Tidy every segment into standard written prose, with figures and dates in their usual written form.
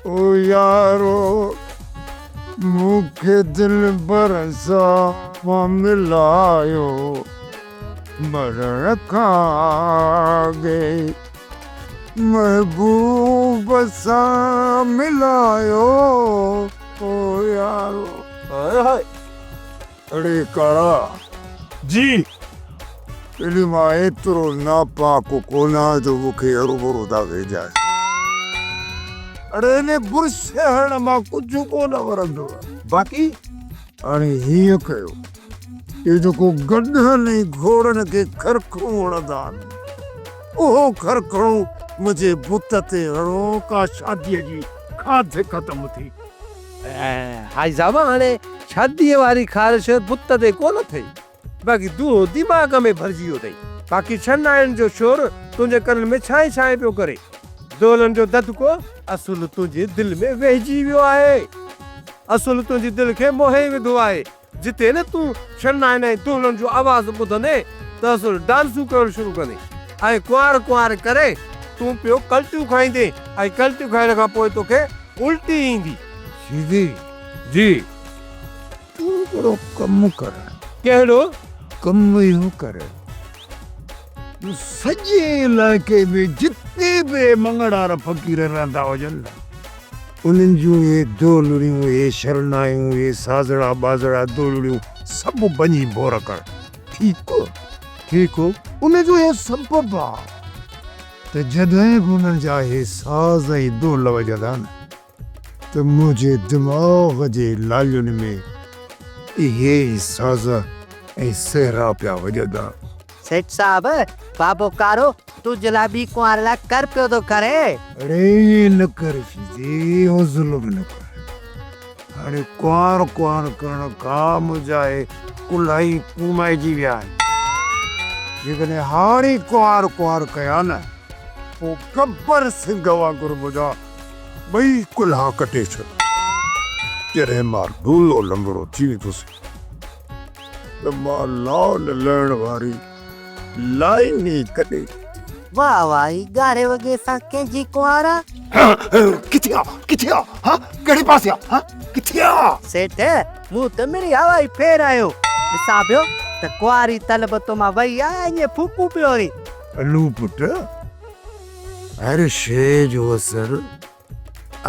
او يارو مون کي دلبر سان ملايو مرڻ کان اڳي محبوب سان ملايو او يارو. هاء هاء اڙي ڪارا. جي. علي مان ايترو ناپاڪ ڪونه آهيان جو مون کي هروڀرو ٿا ويجهايو. اڙي انهي برش هڻڻ مان ڪجهه ڪونه ورندو آهي. باقي. هاڻي هيئن ڪيو، اهو جيڪو گڏهن ۽ گهوڙن کي کرکڻو هڻندا آهن، اهو کرکڻو منهنجي بت تي هڻو، ڪا شاديء جي کاڌ ختم ٿي. حاجي صاحب هاڻي شاديء واري خارش بت تي ڪونه ٿئي. باقي دونهون دماغ ۾ ڀرجي ويو اٿئي. باقي شرنائين جو شور تنهنجي ڪنن ۾ ڇانء ڇانء پيو ڪري. دولن جو ڌڌڪو اصل تنهنجي دل ۾ ويهجي ويو آهي. اصل تنهنجي دل کي موهي وڌو آهي. جتي نه تون شرنائين ۽ دهلن جو آواز ٻڌندين ته اصل ڊانسون ڪرڻ شروع ڪندين ۽ ڪنوار ڪنوار ڪري تون پيو ڪلٽيون کائيندين ۽ ڪلٽيون کائڻ کان پوء توکي الٽي ايندي. شيدي! جي. تون هڪڙو ڪم ڪر. ڪهڙو؟ ڪم اهو ڪر جو سڄي علائقي ۾ جتي به اهي مڱڻهار فقير رهندا هجن نه، انهن جون اهي دولڙيون، اهي شرنايون، اهي سازڙا ٻازڙا دولڙيون سڀ ڀڃي ڀور ڪر. ٺيڪ؟ ٺيڪ. ان جو اهو سبب آ ته جڏهن به انهن جا اهي ساز ۽ دول وڄندا نه، ته منهنجي دماغ جي لالين ۾ اهي ئي ساز ۽ سهرا پيا وڄندا. سيٺ صاحب، بابو ڪارو تنهنجي لاء ٻي ڪنوار لاء ڪر پيو ٿو ڪري. اڙي ائين نه ڪر فيضي، اهو ظلم نه ڪر. هاڻي ڪنوار ڪنوار ڪرڻ کان منهنجا اهي ڪلها ئي ڪومائجي ويا آهن. جيڪڏهن هاڻي ڪنوار ڪنوار ڪيان نه، پوء گبر سنگهه وانگر منهنجا ٻئي ڪلها ڪٽي ڇڏ. جڏهن مان لولو لنگڙو ٿي ويندس ته مان لال لهڻ واري لائين ئي ڪڍي. واهه واهه هي ڳاڙهي وڳي سان ڪنهن جي ڪنوار آ؟ ڪٿي آ ڪٿي آ ها ڪهڙي پاسي آ ها ڪٿي آ؟ سيٺ مون ته مڙئي هوائي ڦير آيو. ڏسان پيو ته ڪنواري طلب تو مان وئي آ ۽ ائين ڦوڪون پيو هڻين. الو پٽ هر شيء جو اثر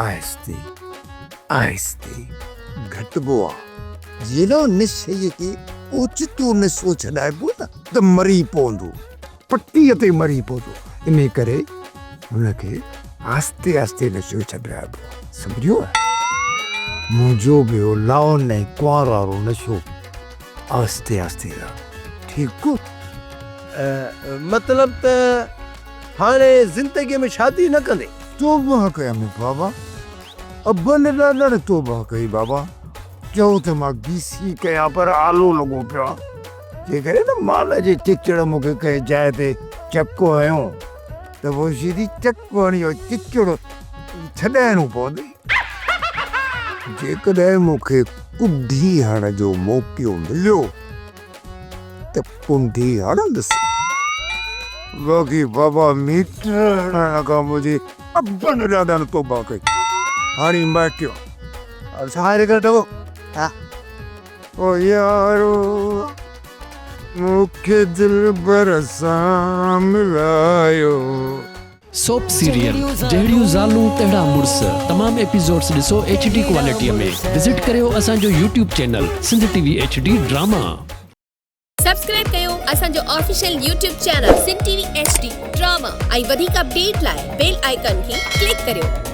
آهستي آهستي گهٽبو آ. جيڏو نشي کي اوچتو نشو ڇڏائبو نه ته مري پوندو، پٽيء تي مري پوندو. انهي ڪري هن کي آهستي آهستي نشو ڇڏرائبو آ. سمجهيو؟ منهنجو به اهو لائون ۽ ڪنوار وارو نشو آهستي آهستي رهندو. ٺيڪ؟ مطلب ته هاڻي زندگيء ۾ شادي نه ڪندين؟ توبهه ڪيم بابا، ابن ڏاڏڻ توبهه ڪئي بابا، چئو ته مان گيسي ڪيان پر آلو لڳو پيو آ، جيڪڏهن نه مال جي چچڙ مون کي ڪنهن جاء تي چڪ هنيو ته پوء سيڌي چڪ هڻي اهو چچڙ ڇڏائڻو پوندئي. جيڪڏهن مون کي ڪنڍي هڻڻ جو موقعو مليو ته ڪنڍي هڻندس. باقي بابا ميٽر هڻڻ کان منهنجي ابن ڏاڏن توبه ڪئي. هاڻي مهٽيو. ڇا ري ڪڍو. ها. او يارو مون کي دلبر سان ملايو. سوپ سيريل جهڙيون زالون تهڙا مڙس تمام ايپيسوڊس ڏسو ايڇ ڊي ڪوالٽي ۾ وزٽ ڪريو اسان جو YouTube channel Sindh T V H D drama. Subscribe ڪيو اسان جو official YouTube channel Sindh T V H D drama ۽ وڌيڪ اپڊيٽ لاء بيل آئيڪان کي ڪلڪ ڪريو.